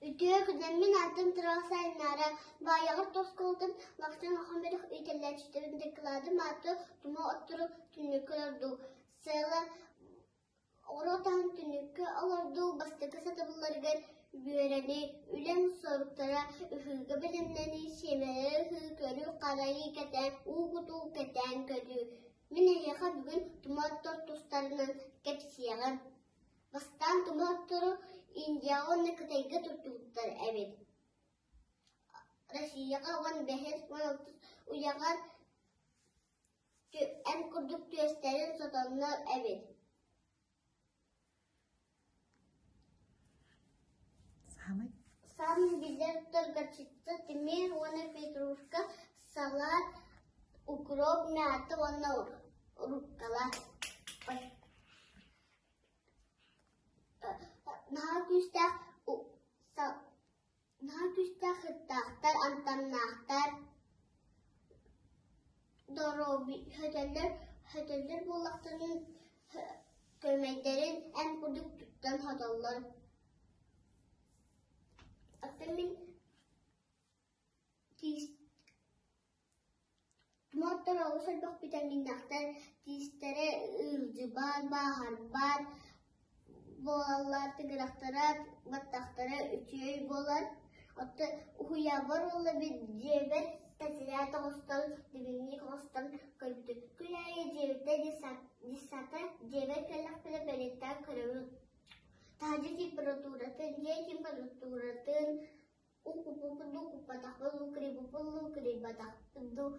Үтүө күнүнэн мин аатым Трасса Айнаара, Баайаҕа оскуолатын Лахчан улахан бөлөх иитиллээччилэрин дакылаатым ааты тума оттору түннүккэ олордуу, сыала оҕуруот аһын түннүккэ олордуу бастакы сатабылларыгар үөрэни, үлэм соруктара ыһыыга бэлэмнэнии, сиэмэлэри ыһыы, көрүү-харайыы кэтээн, уу кутуу кэтээн көрүү. Мин эһиэхэ бүгүн тума оттор тустарынан кэпсиэҕим. Бастаан тума оттору Индияҕа уонна Кытайга туттубуттар эбит. Россияҕа 15 16 уйаҕар эн курдук түөстэрин сотоннор эбит. Саамай Саамай биллэр оттор горчица, тимир уонна петрушка, салат, укроп, мята уонна руккола. Наһаа күүстээх наһаа күүстээх сыттаахтар, амтаннаахтар, доруобуйа хөтөллөр буоллахтарын көмөйдөрүн эн курдук туттан хотоллор. Оттон мин Туматтар олус элбэх битэмииннээхтэр, тиистэрэ ыалдьыбат, бааһырбат буолаллар, тыҥырахтара, баттахтара үчүгэй буолар. Оттон уһуйаабар уолла дьиэбэр тэтэрээт оҥостон, дневник оҥостон көрбүтүм. Күн аайы дьиэбиттэн десята дьиэбэр кэллэхпинэ бэлиэтээн көрөбүн. Таһырдьа температуратын, дьиэ температуратын Уу куппуппут дуу, куппатахпыт дуу, кырыйбыппыт дуу, кырыйбатахпыт дуу,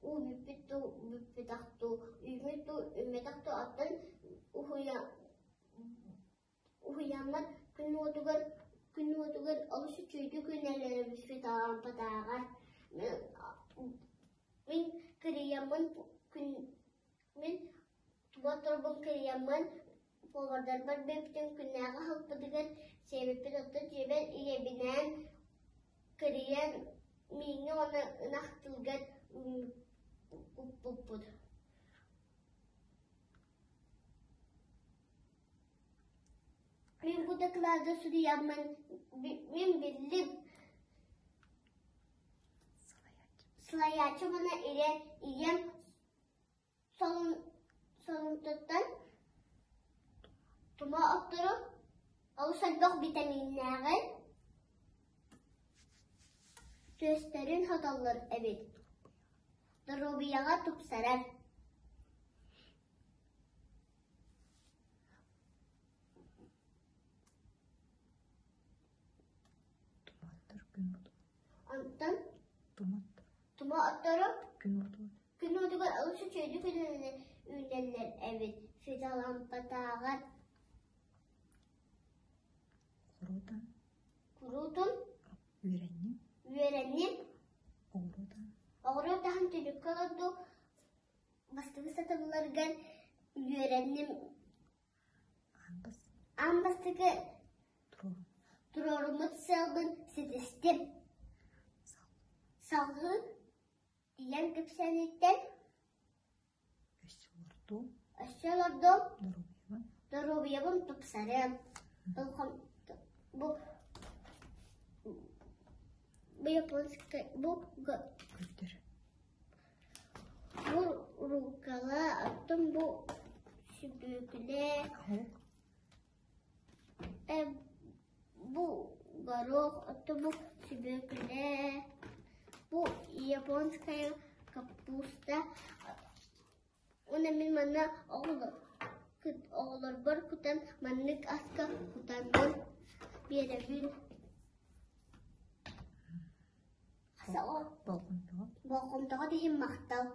уу бүппүт дуу, бүппүтэх дуу, үүммүт дуу, үүммэтэх дуу, оттон уһуйааммар күн уотугар күн уотугар олус үчүгэйдик үүнэллэрэ бүппүт Мин кырыйаммын күн мин Тула турбун кырыйаммын, повардарбар бүппүтүн күннээҕи аһылыкпытыгар сиэбиппит оттон дьиэбэр ийэбинээн кырыйан мииҥҥэ уонна ынах тылыгар укпуппут. Мин бу дакылааты суруйаммын мин биллим салайааччы уонна ийэм Солумтуттан тума оттору олус элбэх битэмииннээҕи түөстэрин хотоллор эбит, доруобуйаҕа тупсарар. Онтон тума оттору Күн уотугар олус үчүгэйдик үүнэллэр эбит, фитолампатааҕар Куруутун Куруутун үөрэнним үөрэнним Оҕуруот аһын Оҕуруот аһын түннүккэ олордуу бастакы сатабылларыгар үөрэнним Аан бастакы туруоруммут сыалбын ситистим. Салгыы Ийэм кэпсээниттэн Өссө олордуом Өссө олордуом Доруобуйабын Доруобуйабын тупсарыам Бу бу японскай бу Көрдөр бу руккола оттон бу сүбүөкүлэ Бу горох, оттон бу сүбүөкүлэ, бу японская капуста. Уонна мин манна оҕолорбор кутан маннык аска кутаммын биэрэбин. Болҕомтоҕо Болҕомтоҕо иһин махтал.